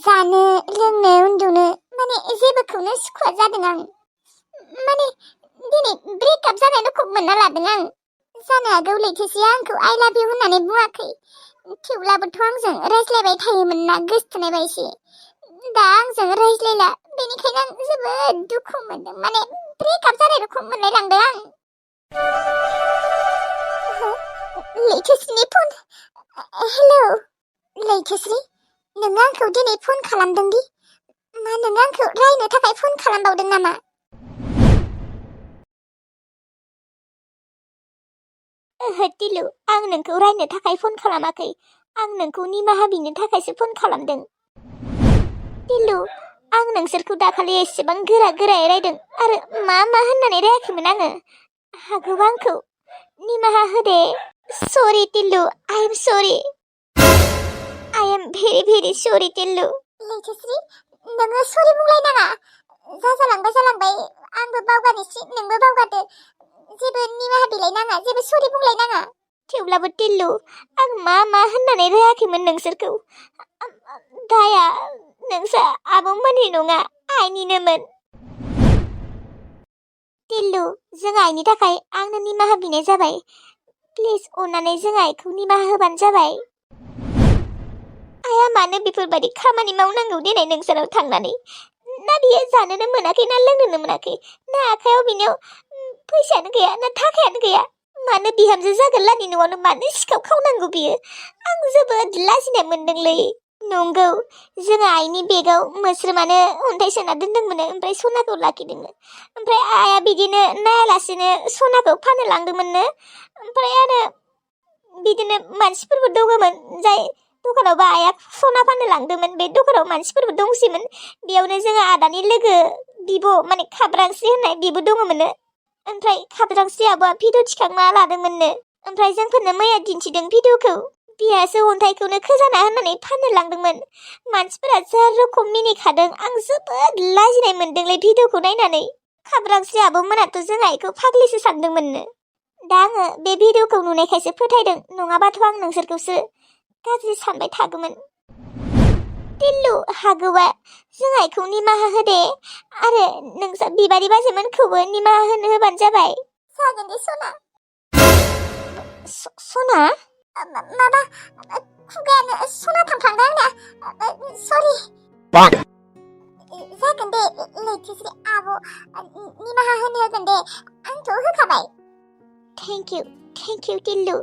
जानो लोंनो उन्दुनो माने जेबोखौनो सुखुवा जादों आं। माने दिनै ब्रेकआप जानाय रखम मोनना लादों आं। जानो हागौ लैथोसेया आंखौ आइ लाभ इउ होननानै बुङाखै, थेवब्लाबोथ' आंजों रायज्लायबाय थायोमोन ना गोसथोनाय बायसि। दा आंजों रायज्लायला, बेनिखायनो आं जोबोद दुखु मोनदों। माने ब्रेकआप जानाय रखम मोनलाय लांदों आं। लैथोस्रिनि फन। हेलौ लैथोस्रि, नोङो आंखौ दिनै फन खालामदों दि मा नोङो आंखौ रायनो थाखाय फन खालामबावदों नामा? ओहो टिलु, आं नोंखौ रायनो थाखाय फन खालामाखै। आं नोंखौ निमाहा बिनो थाखायसो फन खालामदों। टिलु, आं नोंसोरखौ दाखालि एसेबां गोरा गोरायै रायदों आरो मा होननानै रायाखैमोन आङो। हागौ आंखौ निमाहा होदे। सरि टिलु, आइ एम सरि। आइ एम भेरि भेरि सरि टिलु। लैथोस्रि, नोङो सरि बुंलायनाङा। जालांबाय आंबो बावगारनोसै, नोंबो बावगारदो। जेबो निमाहा बिलायनाङा, जेबो सरि बुंलायनाङा। थेवब्लाबो टिल्लु, आं मा होननानै रायाखैमोन नोंसोरखौ। दाया नोंसोर आबौमोननि नङा, आइनिनोमोन। टिल्लु, जों आइनि थाखाय आंनो निमाहा बिनाय जाबाय। प्लिज अननानै जों आइखौ निमाहा होबानो जाबाय। आइया मानो बेफोरबायदि खामानि मावनांगौ दिनै नोंसोराव थांनानै? ना बियो जानोनो मोनाखै, ना लोंनोनो मोनाखै, ना आखायाव बिनियाव फैसायानो गैया, ना थाखायानो गैया? मानो बिहामजो जागोनलानि न'आवनो मानो सिखाव खावनांगौ बियो? आं जोबोद लाजिनाय मोनदोंलै। नंगौ, जों आइनि बेगाव मोस्रोमानो अन्थाइ सोना दोनदोंमोन, ओमफ्राय सनाखौ लाखिदोंमोन। ओमफ्राय आइया बिदिनो नायालासेनो सनाखौ फाननो लांदोंमोननो। ओमफ्राय आरो बिदिनो मानसिफोरबो दङमोन, जाय दखानावबो आइया सना फाननो लांदोंमोन। बे दखानाव मानसिफोरबो दंसैमोन। बेयावनो जोङो आदानि लोगो बिब' माने खाब्रांस्रि होननाय बेबो दङमोननो। ओमफ्राय खाब्रांस्रि आब'आ भिडिअ थिखांना लादोंमोननो। ओमफ्राय जोंफोरनो मैया दिन्थिदों भिडिअखौ। बिहासो अन्थाइखौनो खोजाना होननानै फाननो लांदोंमोन। मानसिफोरा जा रोखोम मिनिखादों, आं जोबोद लाजिनाय मोनदोंलै भिडिअखौ नायनानै। खाब्रांस्रि आब'मोनाथ' जों आइखौ फाग्लिसो सानदोंमोननो। दा आङो बे भिडिअखौ नुनायखायसो फोथायदों, नङाबाथ' आं नोंसोरखौसो गाज्रि सानबाय थागौमोन। टिल्लु, हागौबा जों आइखौ निमाहा होदे आरो नोंसोर बिबारि बाजैमोनखौबो निमाहा होबानो जाबाय। जागोन दे सना। सना? माबा खुगायानो सना थांफ्लांदों आंना। सरि। जागोन दे लैथोस्रि आब', निमाहा होगोन दे, आंथ' होखाबाय। थेंक इउ टिल्लु,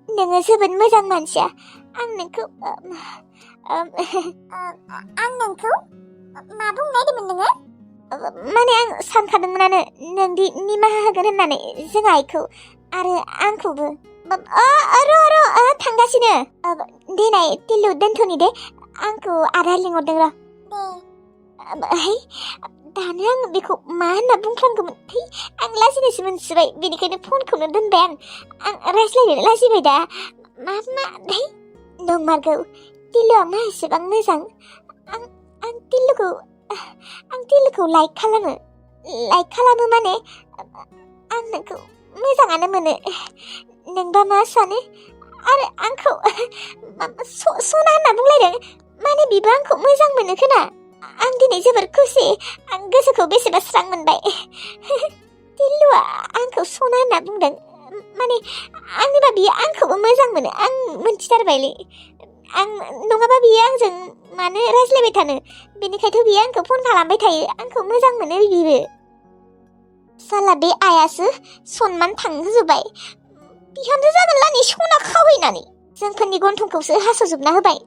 नोङो जोबोद मोजां मानसिया। आं नोंखौ आं नोंखौ मा बुंनो नागिरदोंमोन नोङो? माने आं सानखादोंमोनानो नोंदि निमाहा होगोन होननानै जों आइखौ आरो आंखौबो। र' थांगासिनो। देनाय टिल्लु, दोनथ'नि दे, आंखौ आदा लिंहरदों र'। दानो आं बेखौ मा होनना बुंफ्लांगौमोन। आं लाजिनायसो मोनसिबाय, बेनिखायनो फनखौनो दोनबाय आं रायज्लायनो लाजिबाय दा। नंमारगौ, टिल्लुआ मा एसेबां मोजां। आं टिल्लुखौ लाइक खालामो माने आं नोंखौ मोजाङानो मोनो। नोंबा मा सानो? आरो आंखौ सना होनना बुंलायदों, माने बिबो आंखौ मोजां मोनो खोना। आं दिनै जोबोर खुसि, आं गोसोखौ बेसेबा स्रां मोनबाय। टिल्लुआ आंखौ सना होनना बुंदों, माने आंनिबा बियो आंखौबो मोजां मोनो, आं मोनथिथारबायलै। नङाबा बियो आंजों मानो रायज्लायबाय थानो? बेनिखायथ' बियो आंखौ फन खालामबाय थायो, आंखौ मोजां मोनो बिबो। साला बे आइयासो सनमान थांहोजोब्बाय, बिहामजो जागोनलानि सना खावैनानै जोंफोरनि गन्थंखौसो हास'जोबना होबाय।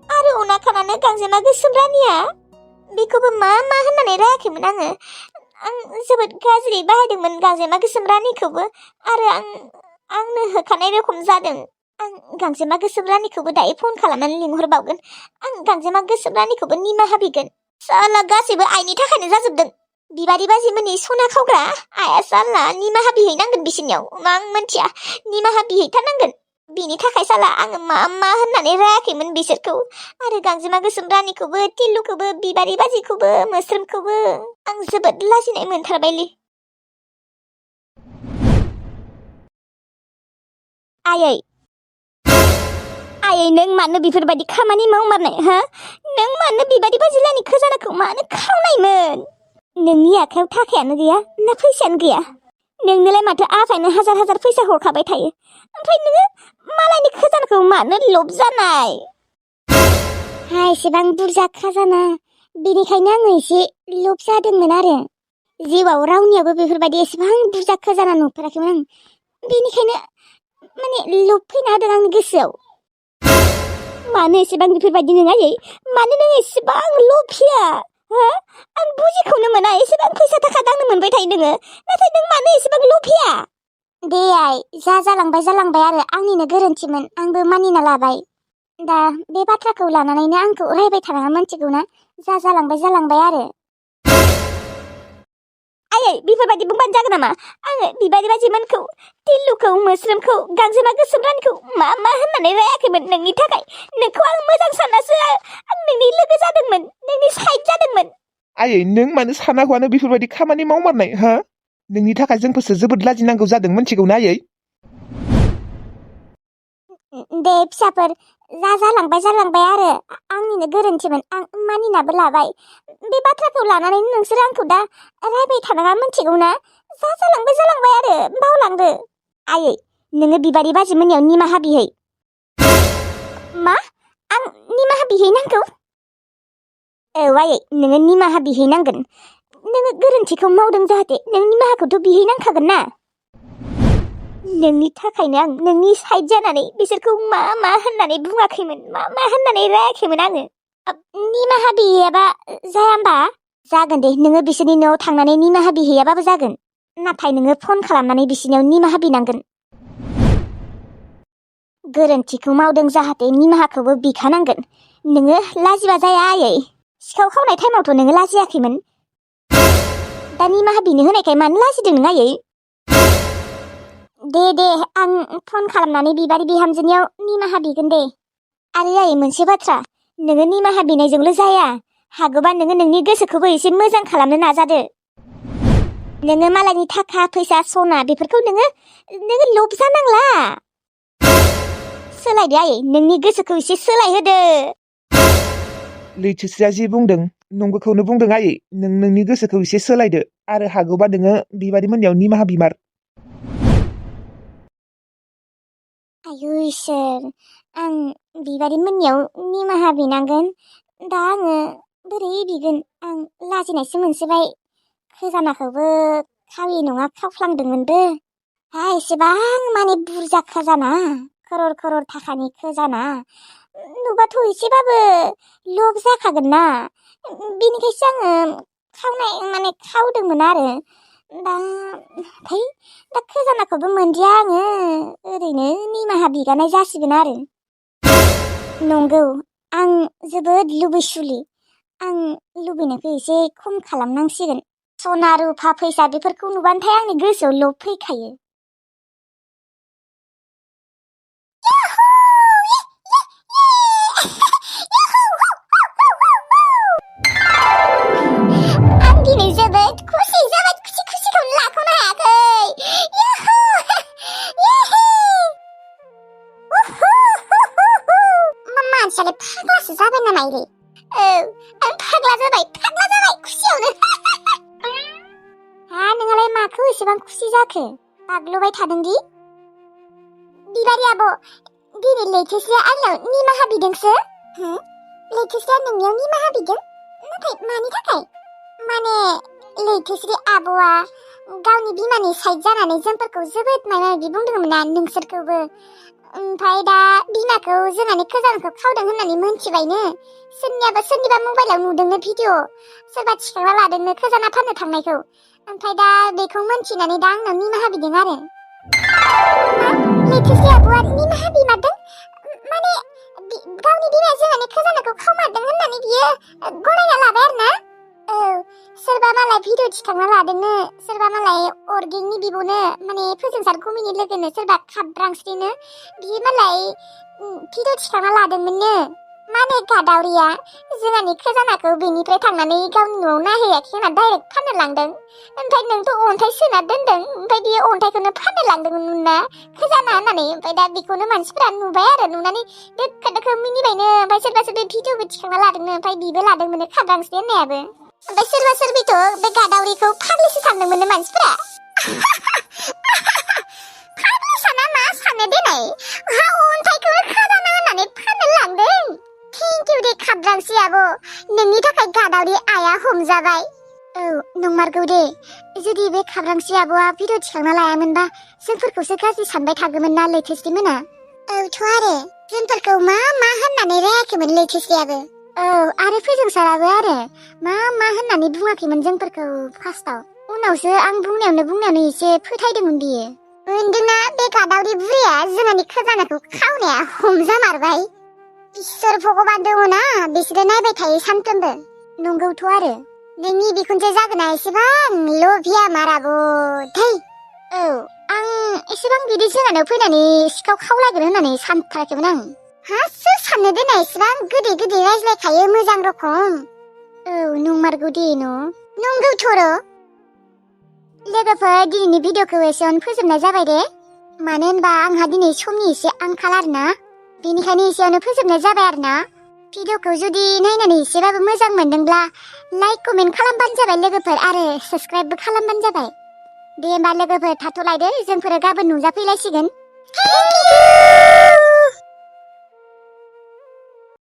आरो अना खानानो गांजेमा गोसोम रानिया, बेखौबो मा होननानै रायाखैमोन आङो। आं जोबोद गाज्रि बाहायदोंमोन गांजेमा गोसोम रानिखौबो, आरो आंनो होखानाय रखम जादों। आं गांजेमा गोसोम रानिखौबो दायो फन खालामनानै लिंहरबावगोन। आं गांजेमा गोसोम रानिखौबो निमाहा बिगोन। साला गासैबो आइनि थाखायनो जाजोबदों। बिबारि बाजैमोननि सना खावग्रा आइया साला निमाहा बिहैनांगोन बिसोरनियाव। आं मोनथिया, निमाहा बिहैथारनांगोन। बिनि थाखाय साला आङो मा होननानै रायाखैमोन बिसोरखौ। आरो गांजेमा गोसोम रानिखौबो, टिल्लुखौबो, बिबारि बाजैखौबो, मोस्रोमखौबो आं जोबोद लाजिनाय मोनथारबायलै। आयै नों मानो बेफोरबायदि खामानि मावमारनाय हा नों मानो बेबायदि बाजिलानि खजानाखौ मानो खावनायमोन नोंनि आखायाव थाखायानो गैया ना फैसायानो गैया नोंनोलाय माथो आफायानो हाजार हाजार फैसा हरखाबाय थायो ओमफ्राय नोङो मालायनि खजानाखौ मानो लब जानाय हा एसेबां बुरजा खाजाना बेनिखायनो आङो एसे लब जादोंमोन आरो जिउआव रावनियावबो बेफोरबायदि एसेबां बुरजा खजाना नुफेराखैमोन आं बेनिखायनो माने लब फैना होदों आंनि गोसोआव मानो एसेबां बेफोरबायदि नङायै मानो नों एसेबां लभिया हो आं बुजिखौनो मोना एसेबां फैसा थाखा दांनो मोनबाय थायो नोङो नाथाय नों मानो एसेबां लभिया दे आइ जा जालांबाय आरो आंनिनो गोरोन्थिमोन आंबो मानिना लाबाय दा बे बाथ्राखौ लानानैनो आंखौ रायबाय थानाङा मिथिगौना जा जालांबाय आरो आयै बेफोरबायदि बुंबानो जागोन नामा आङो बिबारि बाजिमोनखौ टिल्लुखौ मोस्रोमखौ गांजेमा गोसोम रानिखौ मा होननानै रायाखैमोन नोंनि थाखाय नोंखौ आं मोजां साननासो आं नोंनि लोगो जादोंमोन नोंनि साइड जादोंमोन आयै नों मानो सानागौआनो बेफोरबायदि खामानि मावमारनाय हा नोंनि थाखाय जोंखौसो जोबोद लाजिनांगौ जादों मिथिगौना आयै दे फिसाफोर जा जालांबाय आरो आंनिनो गोरोन्थिमोन आं मानिनाबो लाबाय बे बाथ्राखौ लानानै नोंसोर आंखौ दा रायबाय थानाङा मिथिगौना जा जालांबाय आरो बावलांदो आयै नोङो बिबारि बाजिमोननियाव निमाहा बिहै मा आं निमाहा बिहैनांगौ औ आयै नोङो निमाहा बिहैनांगोन नोङो गोरोन्थिखौ मावदों जाहाथे नों निमाहाखौथ' बिहैनांखागोन ना नोंनि थाखायनो आं नोंनि साइड जानानै बिसोरखौ मा होननानै बुङाखैमोन मा होननानै रायाखैमोन आङो निमाहा बिहैयाबा जाया होमबा जागोन दे नोङो बिसोरनि न'आव थांनानै निमाहा बिहैयाबाबो जागोन नाथाय नोङो फन खालामनानै बिसोरनियाव निमाहा बिनांगोन गोरोन्थिखौ मावदों जाहाथे निमाहाखौबो बिखानांगोन नोङो लाजिबा जाया आयै सिखाव खावनाय टाइमावथ' नोङो लाजियाखैमोन दा निमाहा बिनो होनायखाय मानो लाजिदों नों आयै दे आं फन खालामनानै बिबारि बिहामजोनियाव निमाहा बिगोन दे आरो आयै मोनसे बाथ्रा नोङो निमाहा बिनायजोंल' जाया हागौबा नोङो नोंनि गोसोखौबो एसे मोजां खालामनो नाजादो नोङो मालायनि थाखा फैसा सना बेफोरखौ नोङो लब जानांला सोलायदो आयै नोंनि गोसोखौ एसे सोलायहोदो लैथोस्रिया जि बुंदों नंगौखौनो बुंदों आयै नों नोंनि गोसोखौ एसे सोलायदो आरो हागौबा नोङो बिबारि मोननियाव निमाहा बिमार आयु इसोर आं बिबारि मोननियाव निमाहा बिनांगोन दा आङो बोरै बिगोन आं लाजिनायसो मोनसोबाय खजानाखौबो खावि नङा खावफ्लांदोंमोनबो एसेबां माने बुरजा खजाना खरर थाखानि खजाना नुबाथ' एसेबाबो लब जाखागोन ना बेनिखायसो आङो खावदोंमोन आरो दा खजानाखौबो मोनदिया आङो ओरैनो निमाहा बिगानाय जासिगोन आरो नंगौ आं जोबोद लुबैसुलि आं लुबैनायखौ एसे खम खालामनांसिगोन सना रुफा फैसा बेफोरखौ नुबानोथाय आंनि गोसोआव लब फैखायो आं दिनै जोबोद खुसिखौनो लाख'नो हायाखै मानसियालाय फाग्लासो जाबाय नामा इले औ आं फाग्ला जाबाय खुसियावनो नोंहालाय माखौ एसेबां खुसि जाखो बाग्लुबाय थादोंदि बिबारि आब' दिनै लैथोस्रिया आंनाव निमाहा बिदोंसो लैथोस्रिया नोंनियाव निमाहा बिदों नाथाय मानि थाखाय माने लैथोस्रि आब'आ गावनि बिमानि साइड जानानै जोंफोरखौ जोबोद माबा माबि बुंदोंमोन ना नोंसोरखौबो ओमफ्राय दा बिमाखौ जोंहानि खजानाखौ खावदों होननानै मोनथिबायनो सोरनिबा मबाइलाव नुदोंनो भिडिअ सोरबा थिखांना लादोंनो खजाना फाननो थांनायखौ ओमफ्राय दा बेखौ मोनथिनानै दा आंनाव निमाहा बिदों आरो लैथोस्रि आब'आ निमाहा बिमारदों माने गावनि बिमाया जोंहानि खजानाखौ खावमारदों होननानै बियो गनायना लाबाय आरो ना औ सोरबा मालाय भिडिअ थिखांना लादोंनो सोरबा मालाय अर्गेंनि बिब'नो माने फोजोंसार गमिनि लोगोनो सोरबा खाब्रांस्रिनो बियो मालाय भिडिअ थिखांना लादोंमोननो माने गादावरिया जोंहानि खजानाखौ बेनिफ्राय थांनानै गावनि न'आव नाहैयाखै होनना डाइरेक्ट फाननो लांदों। ओमफ्राय नोंथ' अन्थाइ सोना दोनदों, ओमफ्राय बियो अन्थाइखौनो फाननो लांदोंमोन ना खजाना होननानै। ओमफ्य दा बेखौनो मानसिफोरा नुबाय आरो नुनानै दोखो दोखो मिनिबायनो। ओमफ्राय सोरबा सोरबि भिडिअबो थिखांना लादोंनो, ओमफ्य बिबो लादोंमोन खाब्रांसि होननायाबो। ओमफ्राय सोरबा सोरबिथ' बे गादावरिखौ फाग्लिसो सानदोंमोन मानसिफोरा। फाग्लिसा ना मा सानो देनाय, हा अन्थाइखौनो खजाना होननानै फाननो लांदों। थेंक इउ दे खाब्रांसि आब', नोंनि थाखाय गादावरि आइया हमजाबाय। औ नंमारगौ दे, जुदि बे खाब्रांसि आब'आ भिडिअ थिखांना लायामोनबा जोंफोरखौसो गाज्रि सानबाय थागौमोन ना लैथोस्रिमोना। औथ' आरो जोंफोरखौ मा मा होननानै रायाखैमोन लैथोस्रियाबो। औ आरो फोजोंसाराबो आरो मा होननानै बुङाखैमोन जोंफोरखौ फार्स्टआव। उनावसो आं बुंनायावनो एसे फोथायदोंमोन बियो। मोनदोंना बे गादावरि बुरैया जोंहानि खजानाखौ खावनाया हमजामारबाय। इसोर भगबान दङ ना, बिसोरो नायबाय थायो सानफ्रोमबो। नंगौथ' आरो नोंनि बिखुनजो जागोना एसेबां लभिया माराबो थै। औ आं एसेबां बिदि जोंहानाव फैनानै सिखाव खावलायगोन होननानै सानथाराखैमोन आं। हा सोर साननो दोना एसेबां गोदै गोदै रायज्लायखायो मोजां रखम। औ नंमारगौ दे नंगौथ' र'। लोगोफोर दिनैनि भिडिअखौ एसेयावनो फोजोबनाय जाबाय दे। मानो होनबा आंहा दिनै समनि एसे आंखाल आरोना, बेनिखायनो एसेयावनो फोजोबनाय जाबाय आरोना। भिडिअखौ जुदि नायनानै एसेबाबो मोजां मोनदोंब्ला लाइक कमेन्ट खालामबानो जाबाय लोगोफोर, आरो साबस्क्राइबबो खालामबानो जाबाय। दे होमबा लोगोफोर थाथ'लायदो, जोंफोर गाबोन नुजाफैलायसिगोन।